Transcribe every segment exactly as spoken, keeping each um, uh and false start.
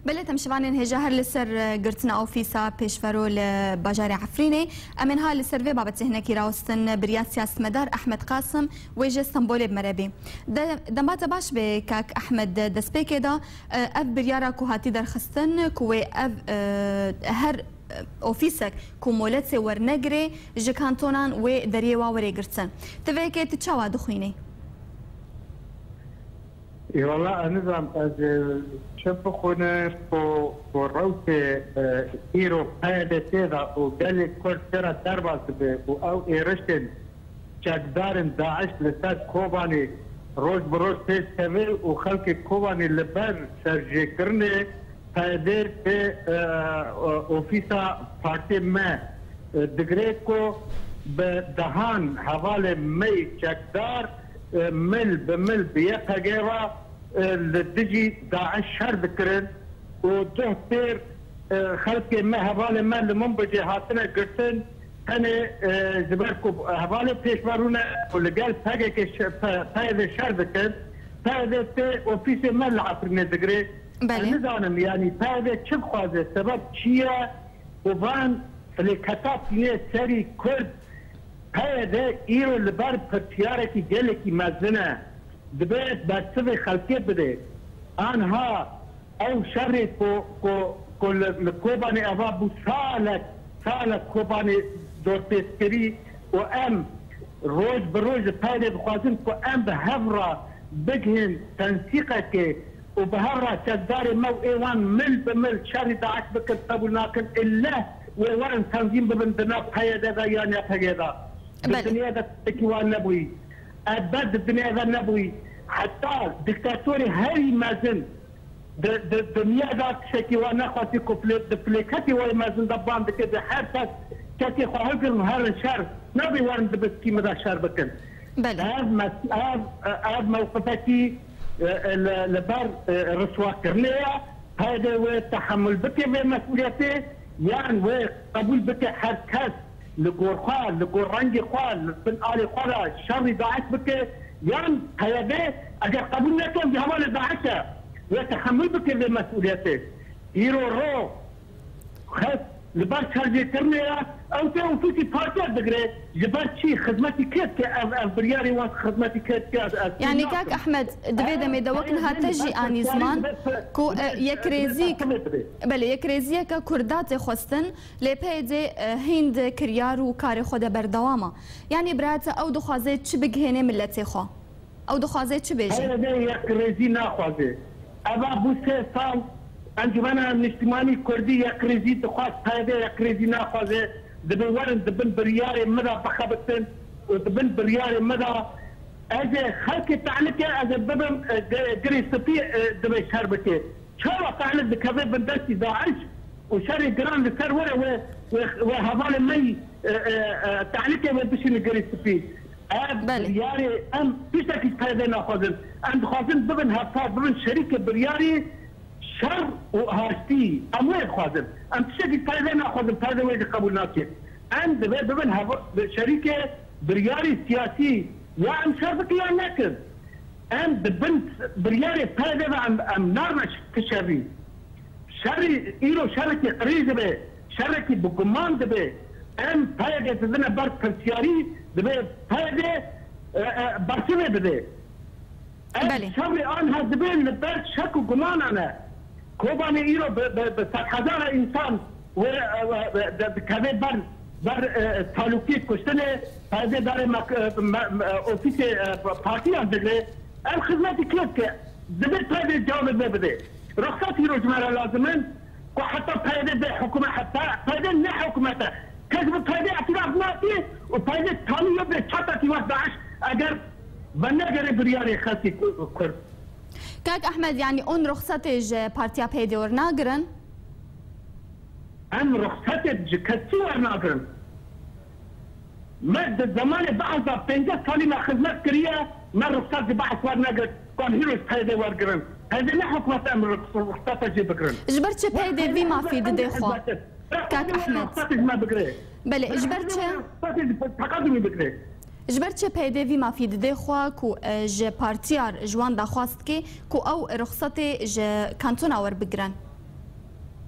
Belê, temşivanên hêja her li ser, e, girtina ofîsa pêşvero li bajarê Efrînê. Em ê niha li ser vê babetê hinekî rawestin bi riya siyasetmedar Ehmed Qasim, wê ji Stenbolê bi me re bî. De-, dema te baş be, kak Ehmed, destpêkê de, e, ev biryara ku hatî derxistin, ku wê ev, e, her, e, ofîsek ku moletê wernegirê ji kantonan wê deriyê wa were girtin. Ti vê yekê tu çawa dixwînî? Ê, wela, ez nizanim, ez, e, çi bixwînim, ku, ku rewşê, e, îro P Y D tê de û gelê Kurd tê re derbas dibe û ew êrişên çekdarên DAIŞ li ser Kobanê roj bi roj pêş keve û xelkê Kobanê li ber serjêkirinê P Y D tê, e, e, ofîsa partiyê me, e, digire ku bi dehan hevalên me yê çekdar, e, mil bi mil bi Y P G ve, e, li dijî DAIŞ şer dikirin û duh pêr, e, xelkê me, hevalên me li Minbicê hatine girtin, tenê, e, ji ber ku hevalê pêşverû ne û li gel P K K ş-, P-, P Y D şer dikin, P Y D tê ofîsê me li Efrînê digire. Belê. Ez nizanim, yanî P Y D çi dixwaze, sebeb çi ye? Û van filêketa tîne serî Kurd, P Y D îro li ber pirsiyarekî gelekî mezin e. Dibe bersivê xelkê bide. Anha ew şerê ku, ku, ku li, li Kobanê eva bû salek, salek Kobanê dorpêçkirî û em roj bi roj li P Y D dixwazin ku em bi hev re bigihên tensîqekê û bi hev re çekdarê me û ê wan mil bi mil şerî DAIŞ bikin, qebûl nakin. Îlle wê werin tenzîm bibin di nav P Y D de yan Y P G de. Di Belê. Dinyê de tiştekî wan nebûyî. Ebed di dinyê de nebûyî. Heta diktatorê herî mezin di, di dinyê de tiştekî wan nexwestî ku filê-, di filêketê wê mezin de ban dike, di her kes çekê xwe hilgirin û herin şer. Nabê werin di biskî min de şer bikin. Belê. Ev mes-, ev, ev mewqifekî, e, e, li, li ber, e, riswakirinê ye. P Y D wê tehemul bike vê mesûliyetê, yan wê qebûl bike her kes li gor xwe, li gor rengê xwe, li bin alê xwe de şerî DAIŞ bike, yan P Y D eger qebûl neke, ew jî hevalê DAIŞ e, wê tehemul bike vê mesûliyetê. Îro ro xelk li ber serjêkirinê ye, ew tê ofîsî partiya digire, ji ber çi, xizmetî kê dike, ev, ev biryarê wan xizmetî kê dike, ez, ez Yanî, nakim. Kak Ehmed, divê demê de wek niha te jî anî ziman ku, e, yekrêzî, belê, yekrêziyeke Kurda tê xwestin, lê P Y D, e, hîn di kiryar û karê xwe de berdewam e. Yanî, biraya te ew dixwaze çi bigihêne miletê xwe? Ew dixwaze çi bêje? P Y D yekrêzî naxwaze. Eva bû sê sal Encûmena Niştimanî Kurdî yekrêzî dixwast, P Y D yekrêzî naxwaze. Dibê werin di bin biryarê min de bixebitin û di bin biryarê min de ez ê xelkê tehlike ez ê bibim, e, gi-, girê spî, e, divê şer bike. Çawa tehlike dikeve bin destî DAIŞ û şerê giran li ser were wê, wê, wê hevalê me yî, e, e, e, tehlike wê bişîne girê spî. Ev Belê. biryarê em tiştekî P Y D naxwazin. Em dixwazin bibin hevpar, bibin şerîkê biryarê şer û haştî. Em wê dixwazin. Em tiştekî P Y D naxwazin, P Y D wê jî qebûl nake. Em divê bibin heva-, şerîkê biryarê siyasî. Ya em şer bikin ya nekin. Em di bin biryarê P Y D ve em, em narine ti şerî. Şerî, îro şerekî qirêj dibe, şerekî bi guman dibe. Em P Y D didine ber pirsiyarî, dibe P Y D, e, e, bersivê bide. Em Belê. şerê anha dibe li ber şek û gumanan e. Kobanê îro bi, bi, bi sedhezara însan wê, e, e, e, de, dikeve ber, ber, e, talûkê kuştinê, P Y D darê mek-, e, me, me, ofîsê, e, partiyan digre. Ev xizmetî kê dike? Divê P Y D cewabê vê bide. Ruxsat îro ji me re lazim in ku heta P Y D bê hikûmet, heta P Y D ne hikûmet e. Kes bi P Y D îtiraf nake û P Y D tanî yo bê çatakî wek DAIŞ eger venegere biryarê xelkê Ku-, Kurd. Kak Ehmed, yanî hûn ruxsatê ji partiya P Y D wernagirin? Em ruxsatê ji kesî wernagirin. Me di zemanê behsa pênceh salî me xizmet kiriye, me ruxsat ji behs wernegirt. Ku em hîro ji P Y D wergirin. P Y D ne hikûmet em ruxs-, ruxsata jê bigirin. Ji ber çi P Y D vî mafî dide xwe? Kak Ehmed. Ruxsatê ji me bigire. Belê, ji ber çi? Ruxsatê ji teqadimî bigire. Ji ber çi P Y D vî mafî dide xwe ku, e, ji partiya ji wan daxwaz dike ku ew ruxsatê ji kantona werbigirin?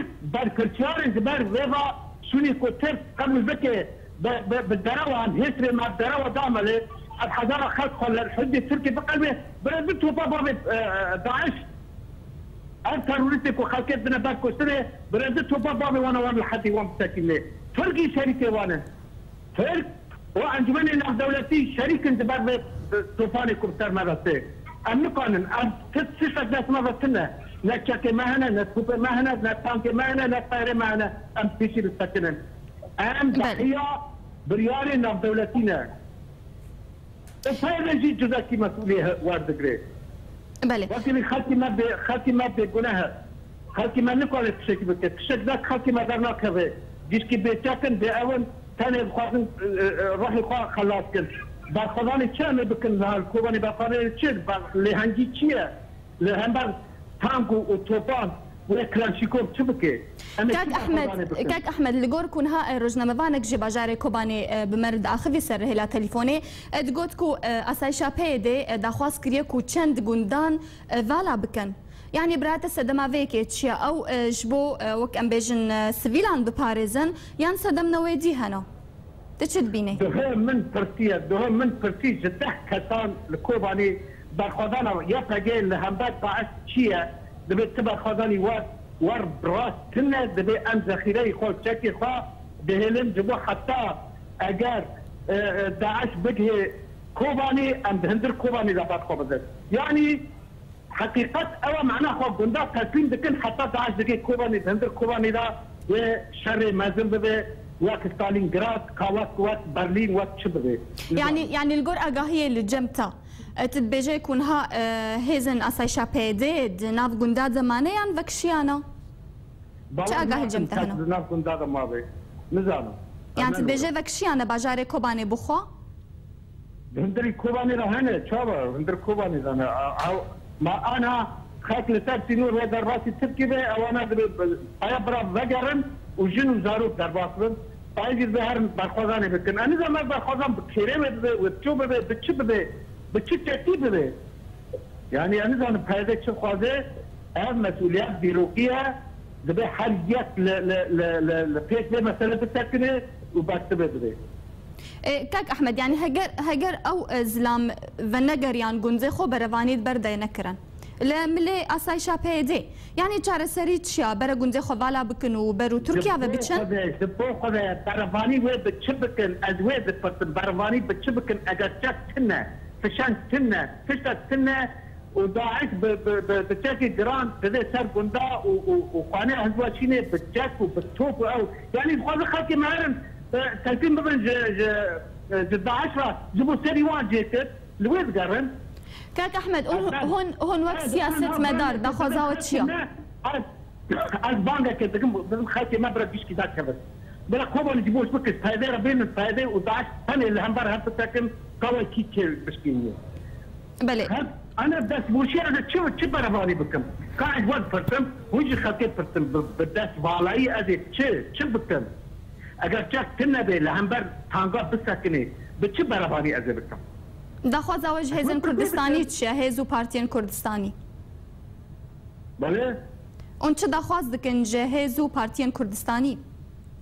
Tirk berpirçiyarên ji ber vê va şûnê ku Tirk qebûl bike, bi, bi, bi derewa em hêsirê me derewa damelê, ev hezara xelk xwe li hildê Tirkê biqelbê, birêz du topa bavê, e, DAIŞ. Ev terorîstê ku xelkê dine ber kuştinê, birêz du topa bavê wan wan li hedî wan bisekînê. Tirkî şerîkê wan in. Tirk û encûmenê navdewletî şerîk in di ber vê, e, topanê ku bi ser me ve tê. Em nikanin, em ti tiştek dest me ve tune. Ne çekê me hene, ne topê me hene, ne tankê me hene, ne teyrê me hene. Em pêşî bisekinin. Em Belê. Dehiya biryarê navdewletî ne. Û peyvê jî cudakî mesûliyê he-, werdigre. Belê. Wekî xelkî me bê, xelkî me bêguneh e. Xelkî me nikare tiştekî bike. Tiştek zek xelkî me dernakeve. Gişkî bêçek in, bêew in, tenê dixwazin, e, e, ruhê xwe xelas kin. Berxwedanê çi em ê bikin? Li Kobanê berxwedanê çi? Ber-, lêhengî çi ye? Li hember tank û, û topan wê Klaşnîkov çi bike? Em ê Kak çi Ehmed, berxwedanê bikin? Kak Ehmed, li gor ku niha, e, rojnamevanek ji bajarê Kobanê, e, bi me re diaxivî ser hêla telefonê, e, digot ku, e, asayişa P Y D, e, daxwaz kiriye ku çend gundan, e, vala bikin. Yanî birate sedema vê yekê çi ye? Ew, e, ji bo, e, wek em bêjin, e, sivîlan biparêzin yan sedem newêdî hene? Tu çi dibînî? Duhe min pirsiye, duhe min pirsî ji deh kesan li Kobanê berxwedana Y P G li hember DAIŞ çi ye? Divê tu berxwedanî wer, wer bi rast tune, divê em zexîreyê xwe, çekê xwe bihêlin ji bo heta eger, e, e, DAIŞ bigihê Kobanê, em di hundir Kobanê de berxwe bidin. Yanî Heqîqet ew e, mana xwe gunda teslîm dikin, heta DAIŞ digê Kobanê, di hundir Kobanê de wê şerê mezin bibe, wek Stalingrad, ka wek, wek Berlîn, wek çi bibe. Nizanim. Yanî, yanî li gor agahiyê li cem te, e, tu dibêje ku niha, e, hêzên asayişa P Y D di nav gunda de mane yan vekişiyane? Çi agahî cem te hene? Bawer nakim, kes di nav gunda de mabe. Nizanim. Yan tu dibêje vekişiyane bajarê Kobanê bi xwe? Di hundirî Kobanê de hene, çawa? Hundir Kobanê de ne. A, a, ma ana xelk li ser sînor wê derbasî Tirkî be, ewana dibe, aya bira vegerin û jin û zarok derbas bin. Ay jî bi her berxwazanê bikin. Em nizanin ev berxwazan bi kêrê wê bibe, wê bi ço bibe, bi çi bibe, bi çi çekî bibe. Yani em nizanin P Y D çi dixwaze, ev mesuliyet dîrokî ye, dibe her yek li, li, li, li, li pêş vê mesele bisekine û bersive bibe. E, Kak Ehmed, yani heger, heger ew, e, zilam venegeriyan gundê xwe berevanî ber de nekirin. Li milê asayişa P Y D. Yani çareserî çi ya? Bere gundê xwe vala bikin û ber û Tirkiye ve biçin? Ji bo xwe de, ji bo xwe de berevanî wê bi çi bikin? Ez wê dipirsim, berevanî bi çi bikin? Eger çek tune, fişeng tune, fişek tune û DAIŞ bi, bi, bi, bi çekê giran didê ser gunda û, û, û xanê hizwa çînê bi çek û bi top û ew. Yani dixwaze xelkê me herin, e, telqîn bibin ji, ji, ji DAIŞ re, ji bo serî wan cêkir. Li wê digerin. Kak Ehmed, hûn, hûn, hûn wek siyasetmedar, daxwaza we çi ya? Ez, ez bangekê dikim, bizim xelkê me bira gişkî dakevin. Bira Kobanî ji boş bikir, P Y D re bênin, P Y D û DAIŞ tenê li hember hev bitekin, ka we kî kê bişkîniye. Belê. Hem, ana destboşiya de çi, çi berevanî bikim? Ka ez we dipirsim, hûn jî xelkê pirsin, bi, bi dest valayî ez ê çi, çi bikim? Eger çek tune be, li hember tanga bisekinê, bi çi berevanî ez ê bikim? Daxwaza we ji hêzên Kurdistanî çi ye? Hêz û partiyên Kurdistanî? Belê. Hûn çi daxwaz dikin ji hêz û partiyên Kurdistanî?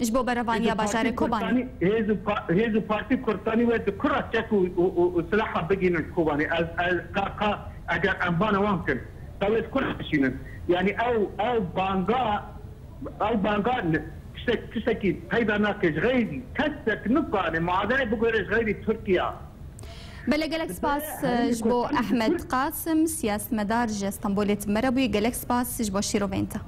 Ji bo berevaniya bajarê Kobanê. Hêz û pa-, hêz û partî Kurdistanî wê di kura çek û, û, û, û silaha bigînin Kobanê. Ez, ez, ka, ka, eger em bana wan kin, ka wê di kura bişînin. Yani ew, ew banga, ew banga n-, tiştek, tiştekî peyda nake ji xeyrî kesek nikane muadele bigore ji xeyrî Tirkiye. Belê, gelek spas ji bo Ehmed Qasim, siyasetmedar ji Stenbolê, tu me re bûyî. Gelek spas ji bo şîrovên te.